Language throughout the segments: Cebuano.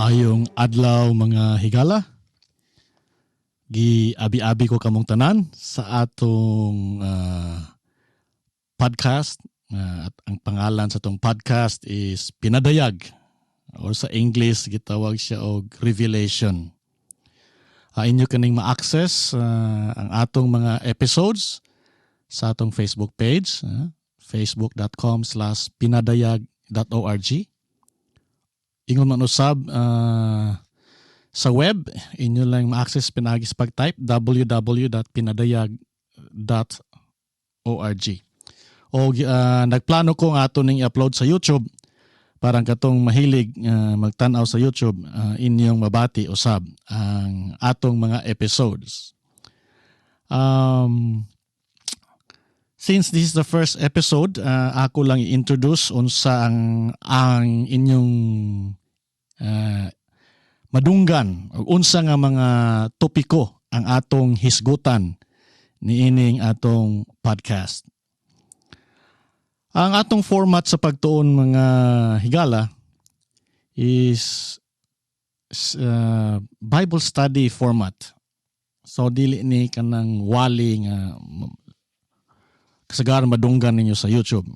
Maayong adlaw, mga higala. Gi-abi-abi ko kamong tanan sa atong podcast. At ang pangalan sa atong podcast is Pinadayag or sa English gitawag siya og Revelation. Inyo kaning ma-access ang atong mga episodes sa atong Facebook page, facebook.com/pinadayag.org. Ingon man usab sa web, inyo lang ma-access pinaagi sa pag-type www.pinadayag.org. O nagplano ko nga ato ning i-upload sa YouTube parang katong mahilig magtan-aw sa YouTube, inyong mabati usab ang atong mga episodes. Since this is the first episode, ako lang i-introduce unsa ang inyong madunggan o unsa nga mga topiko ang atong hisgutan niining atong podcast. Ang atong format sa pagtuon, mga higala, is Bible study format. So dili ni kanang wali nga kasagaran madunggan ninyo sa YouTube.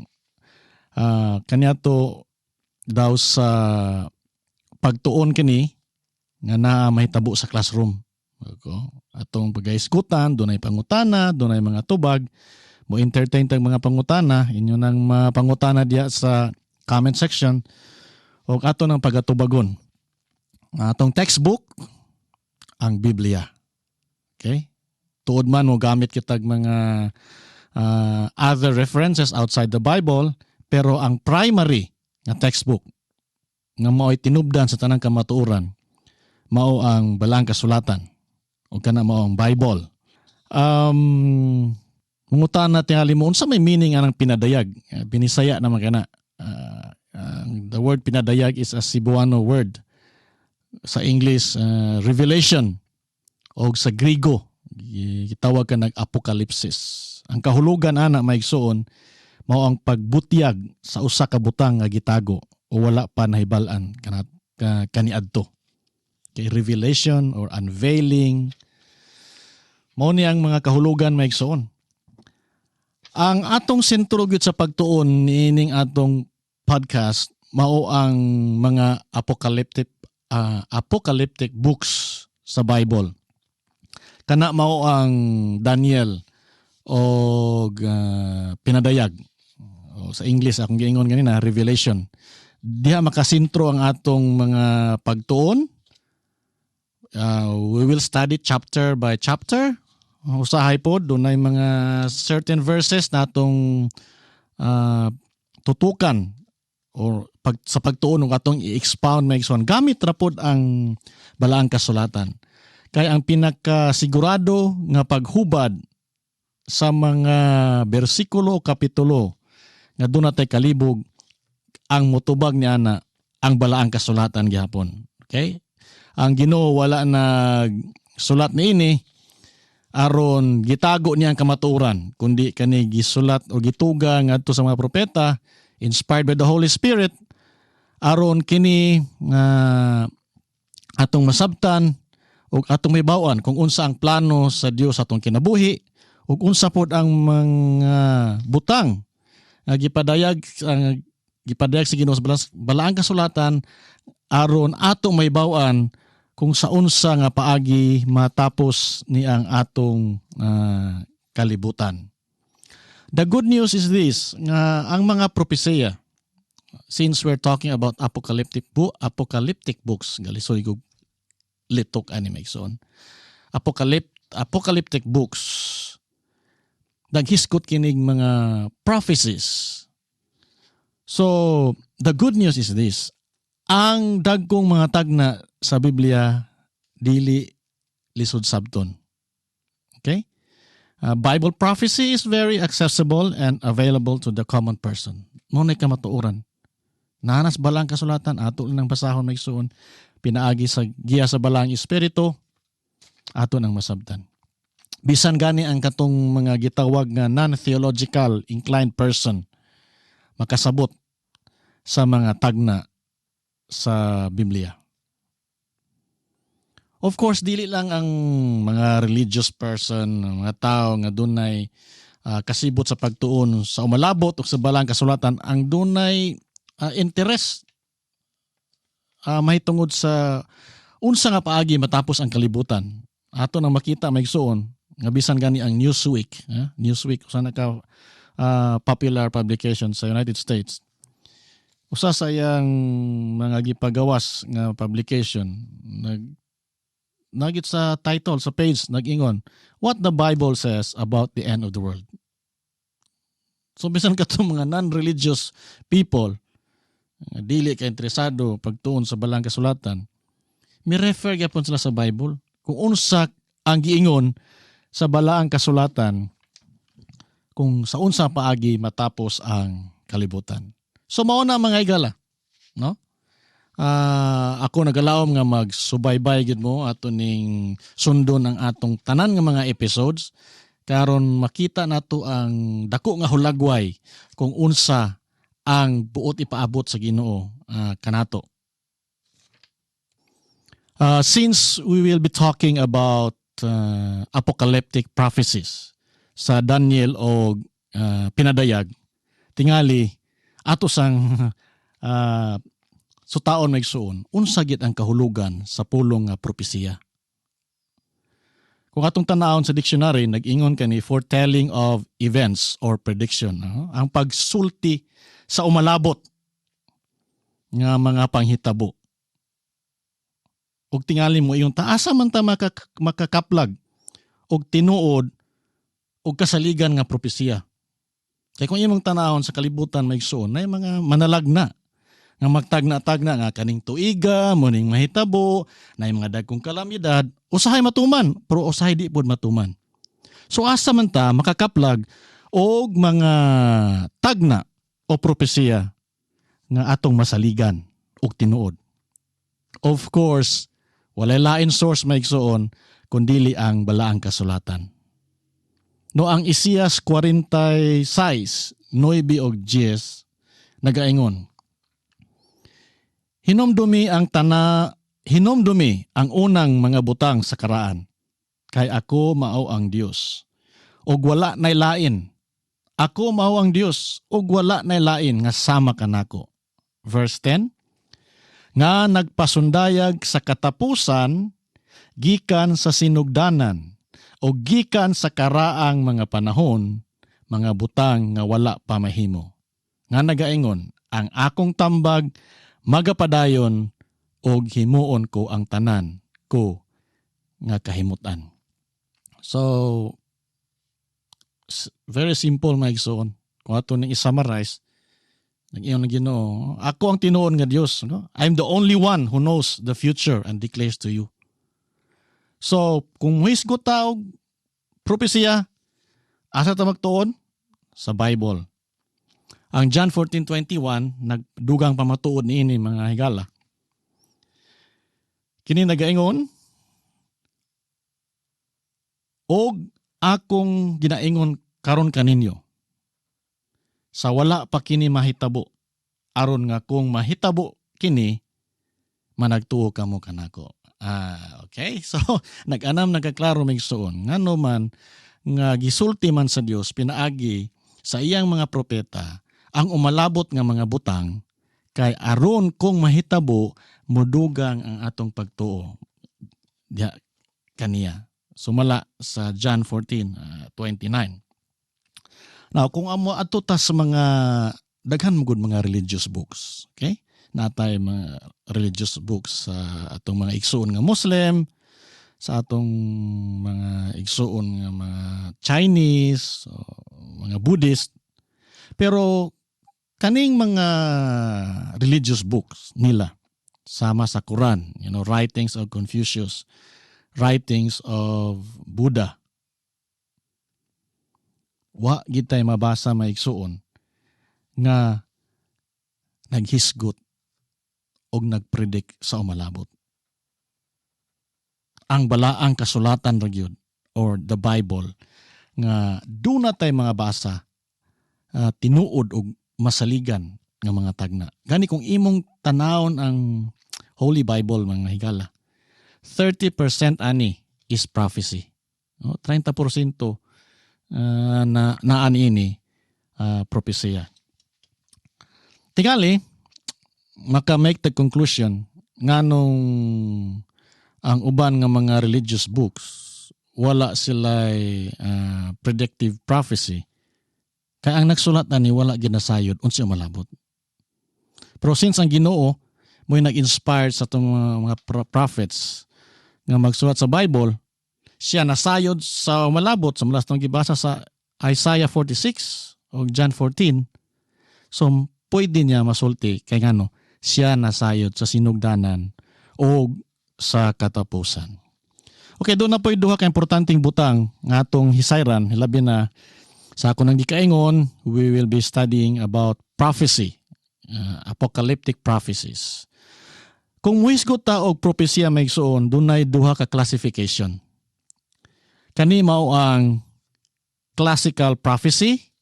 Kanya to daw sa pagtuon kini nga naa mahitabo sa classroom. Okay. Atong pagahisgutan, dunay pangutana, dunay mga tubag, mo entertain tag mga pangutana, inyo nang mapangutana diya sa comment section o ato nang pagatubagon. Atong textbook ang Biblia. Okay? Tuod man mo gamit kitag mga other references outside the Bible, pero ang primary nga textbook nga mao'y tinubdan sa tanang kamatuoran mao ang Balaang Kasulatan o kana mao ang Bible. Mangutana tingali mo unsa may meaning anang pinadayag? Binisaya naman kana. The word pinadayag is a Cebuano word. Sa English, revelation, o sa Grigo gitawag ka nag apokalipsis. Ang kahulugan ana, maigsuon, mao ang pagbutyag sa usa ka butang nga gitago o wala pa nahibal-an kana kaniadto. Kay revelation or unveiling, mao ni ang mga kahulugan, maigsuon. Ang atong sentro gyud sa pagtuon niining atong podcast mao ang mga apocalyptic books sa Bible. Kana mao ang Daniel o Pinadayag. O sa English, akong giingon ganina, Revelation. Diha makasentro ang atong mga pagtuon. We will study chapter by chapter. Usahay po, dunay mga certain verses na atong tutukan or sa pagtuon ng atong i-expound, maigsoon, gamit ra pod ang Balaang Kasulatan. Kay ang pinakasigurado nga paghubad sa mga bersikulo o kapitulo nga doon natay kalibog, ang mutubag ni ana ang Balaang Kasulatan gihapon. Okay? Ang Ginoo wala nag sulat niini aron gitago niya ang kamatuoran, kundi kani gisulat o gituga ngadto sa mga propeta inspired by the Holy Spirit aron kini nga atong masabtan ug atong mahibaw-an kung unsa ang plano sa Dios atong kinabuhi ug unsa pod ang mga butang nga gipadayag ang gipadayag sa Ginoo sa Balaang Kasulatan aron atong mahibaw-an kung sa unsa nga paagi matapos ni ang atong kalibutan. The good news is this, nga ang mga propesiya, since we're talking about apocalyptic books, galisoy ko litok ani, maigsoon. Apocalyptic books naghisgot kinig mga prophecies. So, the good news is this. Ang dagkong mga tagna sa Biblia dili lisod sabton. Okay? Bible prophecy is very accessible and available to the common person. Mao na kamatuoran. Naa na sa Balaang Kasulatan, ato lang basahon, maigsuon, pinaagi sa giya sa Balaang Espiritu, ato nang masabtan. Bisan gani ang katong mga gitawag nga non-theological inclined person makasabot sa mga tagna sa Biblia. Of course, dili lang ang mga religious person, ang mga tao nga dunay kasibot sa pagtuon sa umalabot o sa balaang kasulatan ang dunay interest mahitungod sa unsa nga paagi matapos ang kalibutan. Ato nang makita, mga igsuon, nga bisan gani ang Newsweek, Newsweek, usa na ka popular publication sa United States. Usa sa iyang mga gipagawas nga publication, nagit sa title sa page, nag-ingon, "What the Bible Says About the End of the World." So bisan katong mga non-religious people nga dili ka interesado pagtuon sa balaang kasulatan, mi refer gyapon sila sa Bible kung unsa ang giingon sa balaang kasulatan kung sa unsa paagi matapos ang kalibutan. So mao na, mga higala, no? Ako nagalaom nga magsubaybay gid mo ato ning sundon ang atong tanan nga mga episodes karon makita nato ang dako nga hulagway kung unsa ang buot ipaabot sa Ginoo kanato. Since we will be talking about apocalyptic prophecies sa Daniel o pinadayag, tingali ato sang sutaon, mga igsuon, unsa gid ang kahulugan sa pulong nga propesiya. Kung atong tanawon sa dictionary, nag-ingon kani, foretelling of events or prediction, no? Ang pagsulti sa umalabot nga mga panghitabo. Ug tingali mo iyong taasa man ta makakaplag og tinuod og kasaligan nga propesiya. Kay kung imong tanawon sa kalibutan, mga igsuon, na mga manalagna nga magtagna-tagna nga kaning tuiga mo ning mahitabo na mga dagkong kalamidad, usahay matuman pero usahay di pod matuman. So asa man ta makakaplag og mga tagna o propesiya nga atong masaligan og tinuod? Of course, walay lain source, mga igsuon, kundili ang balaang kasulatan. No, ang Isaias 46:9 og 10 nagaingon, "Hinumdumi ang tana, hinumdumi ang unang mga butang sa karaan, kay ako mao ang Dios ug wala nay lain. Ako mao ang Dios ug wala nay lain nga sama kanako." Verse 10, "Nga nagpasundayag sa katapusan gikan sa sinugdanan o gikan sa karaang mga panahon mga butang nga wala pa mahimo, nga nagaingon, 'Ang akong tambag magapadayon og himuon ko ang tanan ko nga kahimutan.'" So very simple, mga igsoon. Kung ato ning i-summarize, nag-ingon ang Ginoo, "Ako ang tinuod nga Dios, no? I'm the only one who knows the future and declares to you." So, kung muhisgot ta og propesiya, asa ta magtuon? Sa Bible. Ang John 14:21 nagdugang pamatuod niini, mga higala. Kini nagaingon, "Og akong ginaingon karon kaninyo sa wala pa kini mahitabo, aron nga kung mahitabo kini, managtuo kamo kanako." Ah, okay. So nag-anam nagkaklaro, mga igsuon, ngano man nga gisulti man sa Dios pinaagi sa iyang mga propeta ang umalabot nga mga butang kay aron kung mahitabo, mudugang ang atong pagtuo diha kaniya, sumala sa John 14:29. Now, kung amo adto ta sa mga daghan mo gud mga religious books, okay? Natay mga religious books sa atong mga igsuon nga Muslim, sa atong mga igsuon nga mga Chinese, o mga Buddhist. Pero kaning mga religious books nila sama sa Quran, writings of Confucius, writings of Buddha, wa gid tay mabasa, mga igsuon, nga naghisgot og nagpredict sa umalabot. Ang balaang kasulatan ra gyud or the Bible nga duna tay mga basa tinuod og masaligan nga mga tagna. Gani kung imong tanawon ang Holy Bible, mga higala, 30% ani is prophecy. No, 30% na naan ini propesiya. Tingali, maka-make the conclusion nganong ang uban nga mga religious books wala sila predictive prophecy, kay ang nagsulat ani wala ginasayod unsa malabot. Pero since ang Ginoo mo'y nag-inspired sa atong mga prophets nga magsulat sa Bible, siya nasayod sa malabot sa malas gibasa sa Isaiah 46 o John 14. So pwede niya masulti kay ngano siya nasayod sa sinugdanan o sa katapusan. Okay, duna po'y duha ka importanteng butang nga atong hisayran, hilabi na sa ako nang gikaingon, we will be studying about prophecy, apocalyptic prophecies. Kung muhisgot ta og propesya, mga igsoon, dunay duha ka classification. Kani mao ang classical prophecy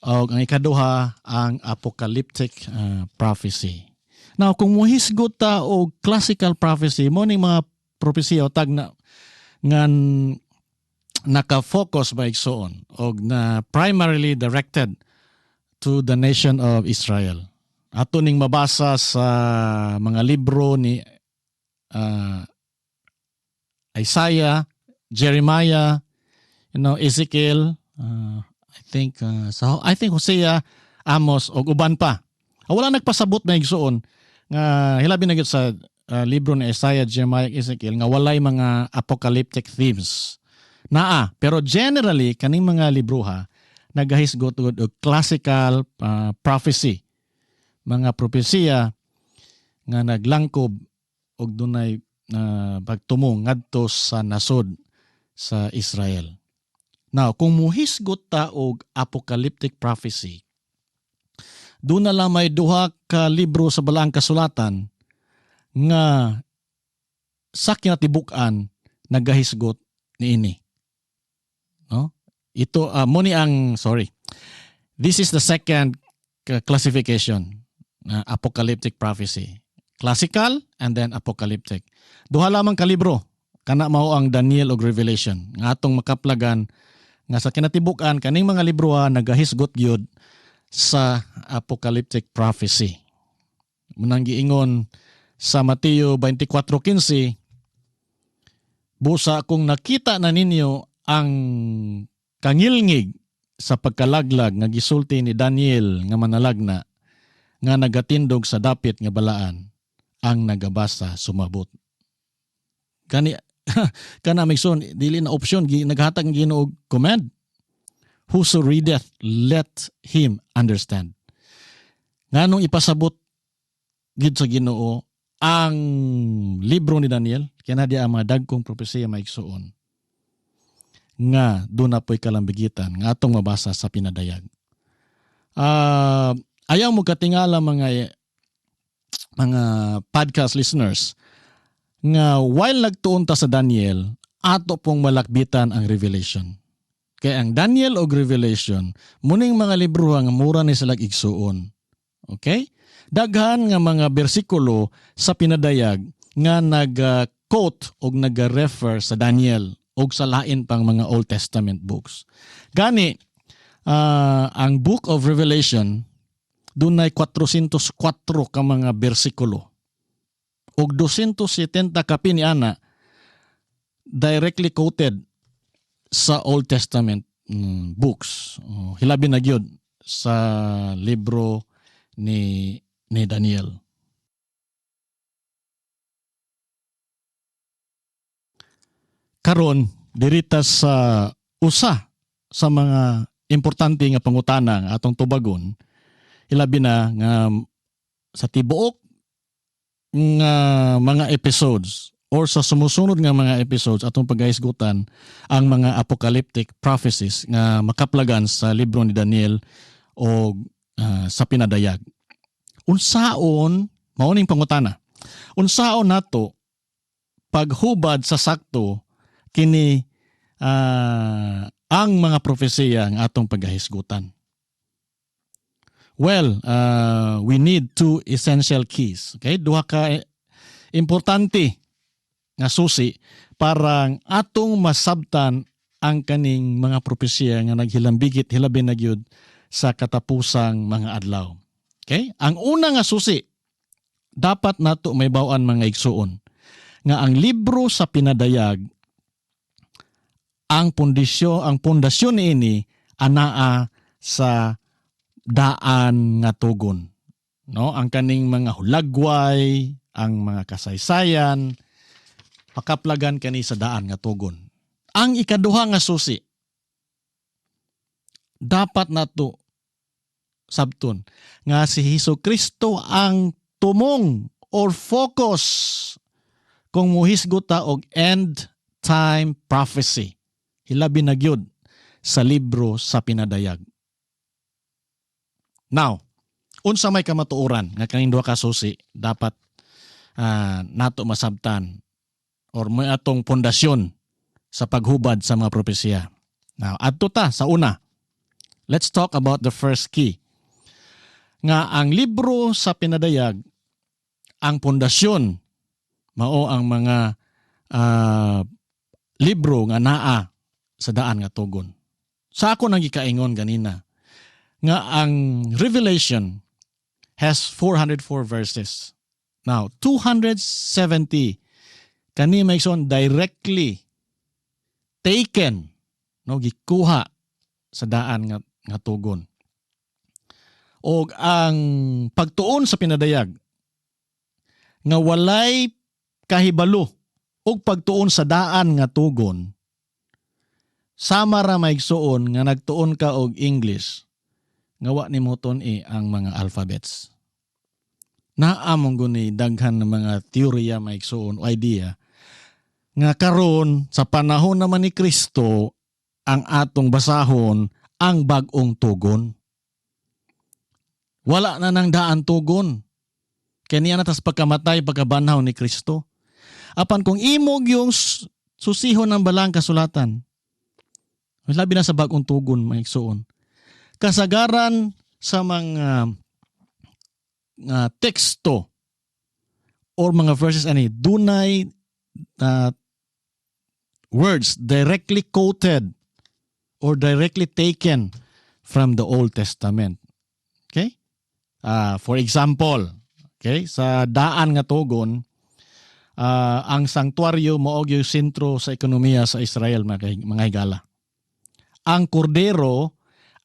o ang ikaduha ang apocalyptic prophecy. Now, kung muhisgot ta og classical prophecy, mao ning mga propesiya o tagna nga naka-focus ba, igsoon, og na primarily directed to the nation of Israel. Ato ning mabasa sa mga libro ni Isaiah, Jeremiah, Ezekiel, I think so I think Hosea, Amos ug uban pa. Wala nagpasabot, mga igsoon, nga hilabi na gyud sa libro ni Isaiah, Jeremiah, Ezekiel nga walay mga apocalyptic themes. Naa, pero generally kaning mga libroha nagahisgot og classical prophecy. Mga propesiya nga naglangkob og dunay pagtumong ngadto sa nasod sa Israel. Now, kung muhisgot ta og apocalyptic prophecy, duna lang may duha ka libro sa Balaang Kasulatan nga sa kinatibuk-an nagahisgot niini. No? Ito mo ni ang, sorry. This is the second classification, apocalyptic prophecy. Classical and then apocalyptic. Duha lamang ka libro, kana mao ang Daniel ug Revelation, nga atong makaplagan nga sa kinatibuk-an kaning mga libro nagahisgot gyud sa apocalyptic prophecy. Munang giingon sa Mateo 24:15, "Busa kung nakita na ninyo ang kangilngig sa pagkalaglag nga gisulti ni Daniel nga manalagna nga nagatindog sa dapit nga balaan, ang nagabasa sumabot." Kani kana, mga igsoon, dili na option, naghatag ang Ginoo og command. "Whoso readeth, let him understand." Nganong ipasabot gid sa Ginoo ang libro ni Daniel? Kaya di ang mga dagkong propesiya, mga igsoon, nga duna po'y kalambigitan nga atong mabasa sa pinadayag. Ayaw mo katingala, mga podcast listeners, nga while nagtuon ta sa Daniel, ato pong malakbitan ang Revelation. Kaya ang Daniel og Revelation, muning mga libro nga mura ni sila igsuon. Okay? Daghan nga mga bersikulo sa pinadayag nga nag-quote og nag-refer sa Daniel og sa lain pang mga Old Testament books. Gani, ang Book of Revelation dunay 404 ka mga bersikulo og 270 kapin ni ana directly quoted sa Old Testament books. Oh, hilabi na gyud sa libro ni Daniel. Karon dirita sa usa sa mga importante nga pangutana nga atong tubagon, hilabi na nga sa tibuok nga mga episodes or sa sumusunod nga mga episodes, atong pagahisgutan ang mga apocalyptic prophecies nga makaplagan sa libro ni Daniel o sa pinadayag. Unsaon, mao ning pangutana, unsaon nato paghubad sa sakto kini ang mga propesiya nga atong pagahisgutan? Well, we need two essential keys. Okay? Duha ka importante nga nga susi para atong masabtan ang kaning mga propesiya nga naghilambigit hilabi na gyud sa katapusang mga adlaw. Okay? Ang una nga susi dapat nato mahibaw-an, mga igsuon, nga ang libro sa Pinadayag, ang pundasyon niini anaa sa daan nga tugon. No, ang kaning mga hulagway, ang mga kasaysayan, makaplagan kani sa daan nga tugon. Ang ikaduha nga susi dapat nato sabton nga si Hesus Kristo ang tumong or focus kung muhisgot ta og end time prophecy, hilabi na gyud sa libro sa Pinadayag. Now, unsa may kamatuoran nga kaning duha ka susi dapat nato masabtan or may atong pundasyon sa paghubad sa mga propesiya? Now, adto ta sa una. Let's talk about the first key. Nga ang libro sa Pinadayag, ang pundasyon mao ang mga libro nga naa sa daan nga tugon. Sa ako nang gikaingon ganina nga ang Revelation has 404 verses. Now, 270 kani, mga igsoon, directly taken, no, gikuha sa daan nga tugon. Og ang pagtuon sa Pinadayag nga walay kahibalo og pagtuon sa daan nga tugon, sama ra, mga igsuon, nga nagtuon ka og English nga wa nimo tun-i ang mga alphabets. Naa man guni daghan ng mga teorya, mga igsuon, o idea nga karon sa panahon naman ni Kristo ang atong basahon ang bag-ong tugon. Wala na nang daan tugon. Kaya niya na tas pagkamatay, pagkabanhaw ni Kristo. Apan kung imo yung susihon ng balaang kasulatan, labi na sa bag-ong tugon, mga igsuon, kasagaran sa mga teksto or mga verses ani dunay words directly quoted or directly taken from the Old Testament. Okay? For example, okay, sa daan nga tugon, ang sanktuaryo mao gyud sentro sa ekonomiya sa Israel, mga higala. Ang kordero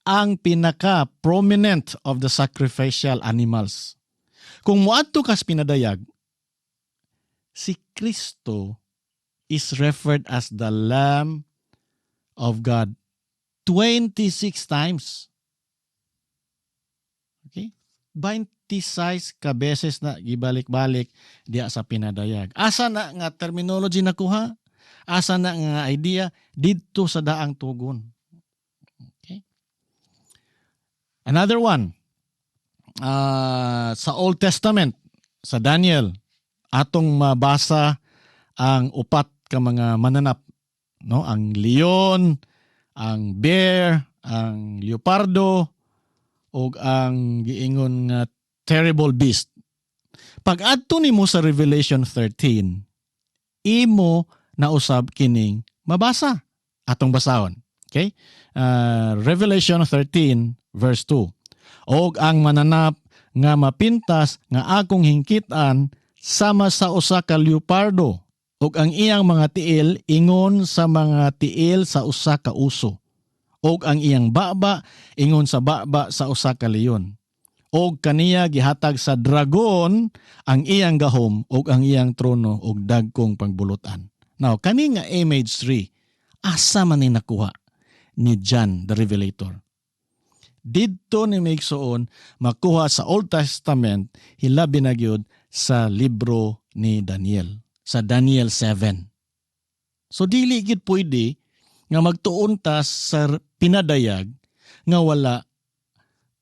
ang pinaka prominent of the sacrificial animals. Kung moadto kas Pinadayag, si Kristo is referred as the Lamb of God 26 times. Okay? 26 ka beses na gibalik-balik diya sa Pinadayag. Asa na nga terminology nakuha? Asa na nga idea? Didto sa daang tugon. Okay? Another one. Sa Old Testament, sa Daniel, atong mabasa ang upat ka mga mananap, no? Ang leon, ang bear, ang leopardo ug ang giingon nga terrible beast. Pag adto nimo sa Revelation 13, imo na usab kining mabasa. Atong basahon. Okay? Revelation 13 verse 2. "Og ang mananap nga mapintas nga akong hingkitan sama sa usa ka leopardo, ug ang iyang mga tiil ingon sa mga tiil sa usa ka uso, ug ang iyang baba ingon sa baba sa usa ka leon. Og kaniya gihatag sa dragon ang iyang gahom ug ang iyang trono ug dagkong pangbulutan." Now, kani nga image 3, asa man ni nakuha ni John the Revelator? Didto ni, mga igsoon, makuha sa Old Testament, hilabi na gyud sa libro ni Daniel, sa Daniel 7. So dili gid pwede nga magtuon ta sa Pinadayag nga wala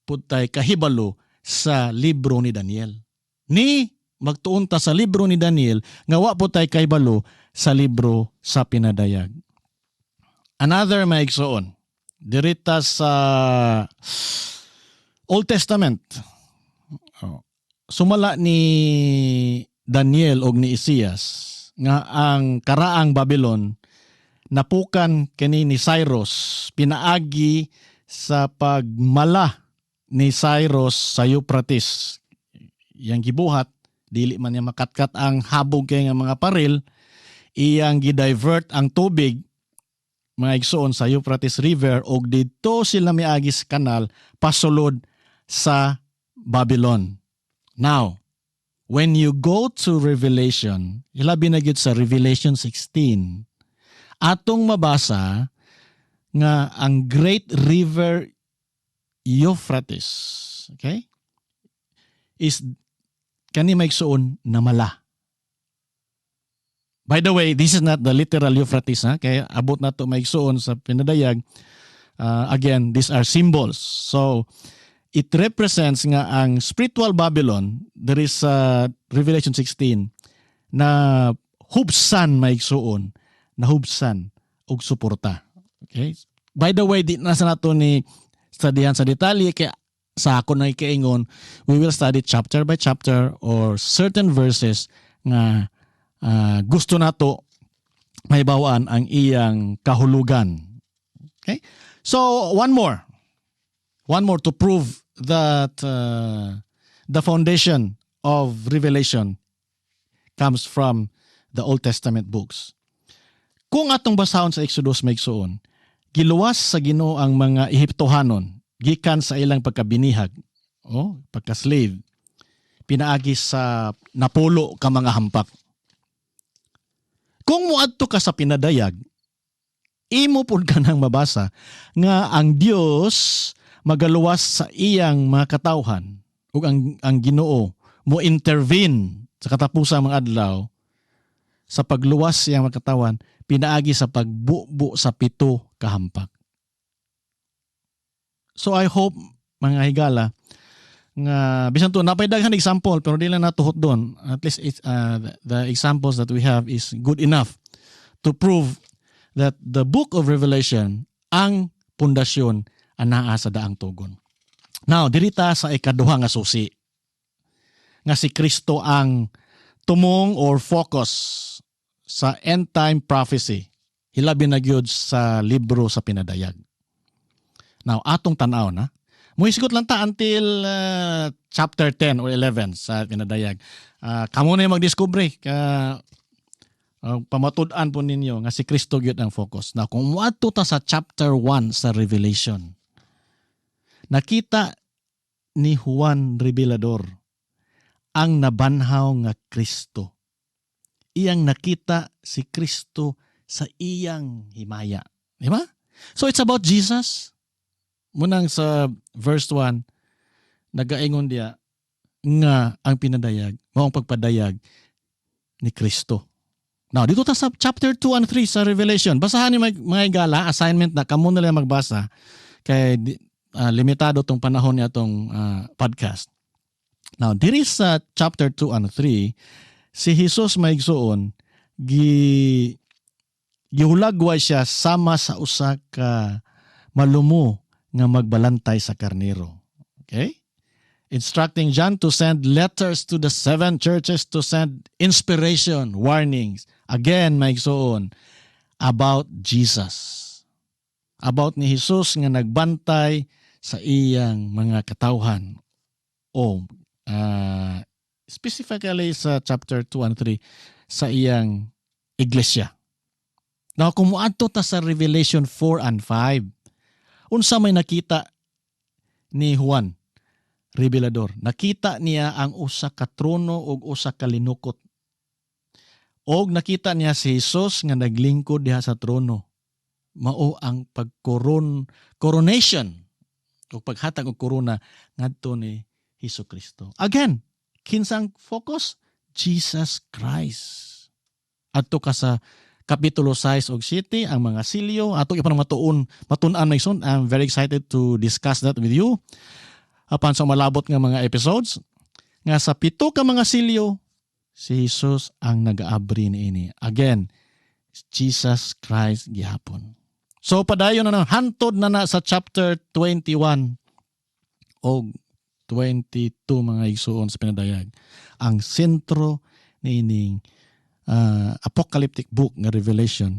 pud tay kahibalo sa libro ni Daniel. Ni magtuon ta sa libro ni Daniel nga wa pud tay kahibalo sa libro sa Pinadayag. Another, mga igsoon, dirita sa Old Testament. Oh. Sumala ni Daniel og ni Isaias, nga ang karaang Babylon napukan kini ni Cyrus pinaagi sa pagmala ni Cyrus sa Euphrates. Iyang gibuhat, dili man niya makatkat ang habog kay nga mga paril, iyang gi-divert ang tubig, mga igsoon, sa Euphrates River og didto sila miagi sa kanal pasulod sa Babylon. Now, when you go to Revelation, ilabi na gyud sa Revelation 16, atong mabasa nga ang great river Euphrates, okay? Is kani, mga igsoon, namala. By the way, this is not the literal Euphrates, ha? Kaya abot na to, mga igsoon, sa Pinadayag. Again, these are symbols. So, it represents nga ang spiritual Babylon, there is Revelation 16, na hubsan, mga igsoon, na hubsan og suporta. Okay? By the way, di na sa nato ni studyhan sa detalye kaya sa ako na ikaingon, we will study chapter by chapter or certain verses nga gusto nato mahibawaan ang iyang kahulugan. Okay? So, one more. One more to prove that the foundation of Revelation comes from the Old Testament books. Kung atong basahon sa Exodus, mga igsoon, giluwas sa Ginoo ang mga Ehiptohanon gikan sa ilang pagkabinihag o pagka-slave pinaagi sa 10 ka mga hampak. Kung moadto ka sa Pinadayag, imo pud ka nang mabasa nga ang Dios magaluwas sa iyang mga katawhan ug ang Ginoo mo intervene sa katapusang mga adlaw sa pagluwas sa iyang mga katawhan pinaagi sa pagbubo sa pito ka hampak. So I hope, mga higala, nga bisan to napay daghan example pero di lang natuhot doon. At least the examples that we have is good enough to prove that the book of Revelation ang pundasyon anaa sa Daang Tugon. Now, dirita sa ikaduha nga susi nga si Kristo ang tumong or focus sa end time prophecy, hilabi na gyud sa libro sa Pinadayag. Now, atong tan-aw na. Muhisgot lang ta until chapter 10 or 11 sa Pinadayag. Kamo na yung magdiskubre ka pamatud-an po ninyo nga si Kristo gyud ang focus. Now, kung muadto ta sa chapter 1 sa Revelation, nakita ni Juan Revelador ang nabanhaw nga Kristo. Iyang nakita si Kristo sa iyang himaya. Di ba? So it's about Jesus. Munang sa verse 1, nagaingon diya nga ang Pinadayag, maong pagpadayag ni Kristo. Now, dito ta sa chapter 2 and 3 sa Revelation. Basahan ni mga higala, assignment na kamo na lang magbasa kay limitado tong panahon niya tong podcast. Now, diri sa chapter 2 and 3, si Jesus, mga igsoon, gihulagway siya sama sa usa ka malumo nga magbalantay sa karnero. Okay? Instructing John to send letters to the seven churches to send inspiration, warnings. Again, mga igsoon, about Jesus. About ni Jesus nga nagbantay sa iyang mga katawhan. O specifically sa chapter 2 and 3 sa iyang iglesia. Now, kung muadto ta sa Revelation 4 and 5, unsa may nakita ni Juan Revelador? Nakita niya ang usa ka trono ug usa ka linukot. Og nakita niya si Jesus nga naglingkod diha sa trono. Mao ang pagkoron coronation o paghatag og korona ngadto ni Hesus Kristo. Again, kinsang focus? Jesus Christ. Adto ka sa kapitulo 6 og 7, ang mga silyo ato ipan matuon matun-an na soon. I'm very excited to discuss that with you apan sa malabot nga mga episodes nga sa pito ka mga silyo, si Jesus ang nagaabri niini. Again, Jesus Christ gihapon. So padayon na hantod na na sa chapter 21 og 22, mga igsuon, sa Pinadayag, ang sentro niining apocalyptic book nga Revelation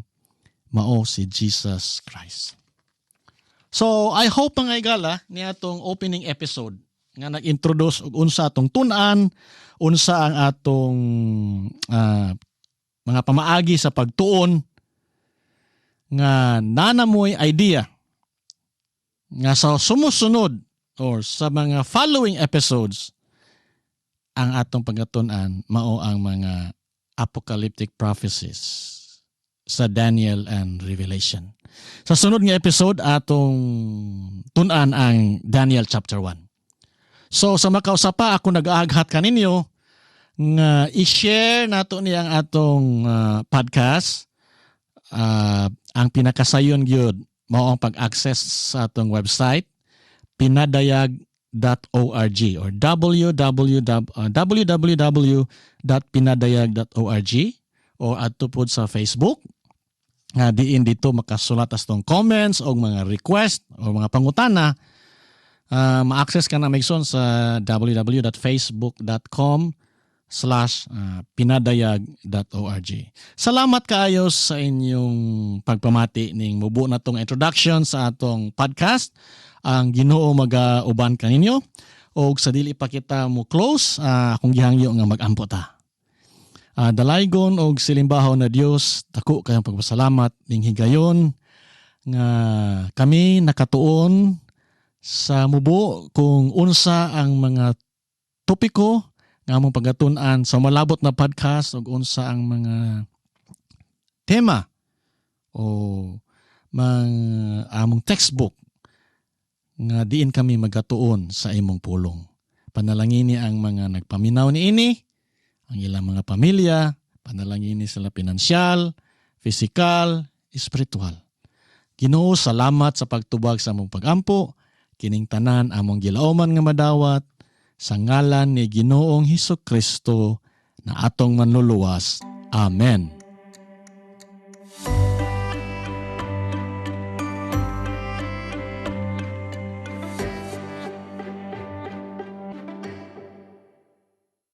mao si Jesus Christ. So I hope, mga igala, ni atong opening episode nga nag-introduce og unsa atong tun-an, unsa ang atong mga pamaagi sa pagtuon, nga naa na moy idea nga sa sumusunod or sa mga following episodes, ang atong pagkatun-an mao ang mga apocalyptic prophecies sa Daniel and Revelation. Sa sunod nga episode, atong tun-an ang Daniel chapter 1. So sa makausa pa, ako nag-aaghat kaninyo nga i-share nato ni ang atong podcast. Ang pinakasayon gyud mao ang pag-access sa atong website, pinadayag.org or www.pinadayag.org o adto pod sa Facebook nga diin dito makasulat atong comments o mga request o mga pangutana. Ma-access ka na, Megson, sa www.facebook.com/pinadayag.org. Salamat kaayo sa inyong pagpamati ning mubo na tong introduction sa atong podcast. Ang Ginoo magauban kaninyo og sa dili pa kita mo close, akong gihangyo nga magampo ta. Dalaygon og silimbahaw na Dios, dako kayong pagpasalamat ning higayon nga kami nakatuon sa mubo kung unsa ang mga topiko nga among pagatun-an sa malabot na podcast ug unsa ang mga tema o mga among textbook nga diin kami magatuon sa imong pulong. Panalangini ang mga nagpaminaw niini, ang ilang mga pamilya, panalangini sila pinansyal, pisikal, espiritual. Ginoo, salamat sa pagtubag sa among pagampo, kining tanan among gilauman nga madawat sa ngalan ni Ginoong Hesus Kristo na atong manluluwas. Amen.